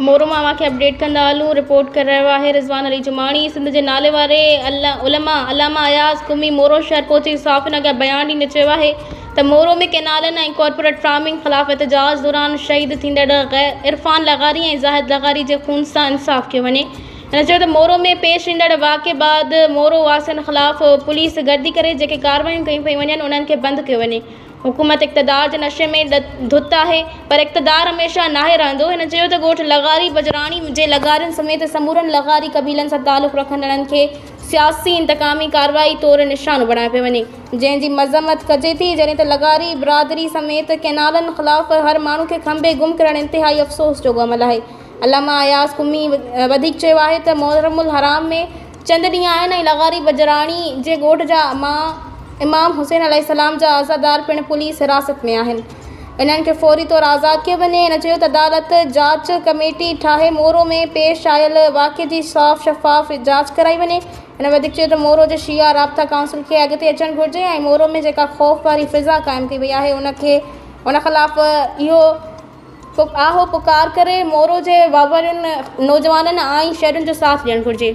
مورو مان اوهان کي اپڊيٽ ڪندا هلون رپورٽ ڪري رهيو آهي رضوان علي جماڻي سنڌ جي نالي واري علماء علامه اياز قمي مورو شهر پهچي صحافين اڳيان بيان ڏيندي چيو آهي ته مورو ۾ ڪئنالن ۽ ڪارپوريٽ فارمنگ خلاف احتجاج دوران شهيد ٿيندڙ عرفان لغاري ۽ زاهد لغاري جي خون سان انصاف ڪيو وڃي هن چيو ته مورو ۾ پيش ايندڙ واقعي بعد مورو واسين خلاف پوليس گردي ڪري جيڪي ڪارروايون ڪيون پيون وڃن انهن کي بند ڪيو وڃي حڪومت اقتدار جي نشي ۾ ڌت آهي پر اقتدار هميشه ناهي رهندو. هن چيو ته ڳوٺ لغاري بجراڻي جي لغارين سميت سمورن لغاري قبيلن سان تعلق رکندڙن کي سياسي انتقامي ڪارروائي طور نشانو بڻايو پيو وڃي جنهن جي مذمت ڪجي ٿي جڏهن ته لغاري برادري سميت ڪئنالن خلاف هر ماڻهو کي کنڀي گم ڪرڻ انتهائي افسوس جوڳو عمل آهي. علامه اياز قمي وڌيڪ چيو آهي ته محرم الحرام ۾ چند ڏينهن آهن ۽ لغاري بجراڻي جي ڳوٺ جا امام حسين عليه السلام جا عزادار پڻ پوليس حراست ۾ آهن انهن کي فوري طور آزاد ڪيو وڃي هن چيو ته عدالت جاچ ڪميٽي ٺاهي مورو ۾ پيش آيل واقعي جي صاف شفاف جاچ ڪرائي وڃي هن وڌيڪ چيو ته مورو جي شيعا رابطا ڪائونسل کي اڳتي اچڻ گهرجي ۽ مورو ۾ جيڪا خوف واري فضا قائم ڪئي وئي آهي ان کي ان خلاف اهو آهو پڪار ڪري مورو جي واپارين، نوجوانن ۽ شهرين جو ساٿ ڏيڻ گهرجي.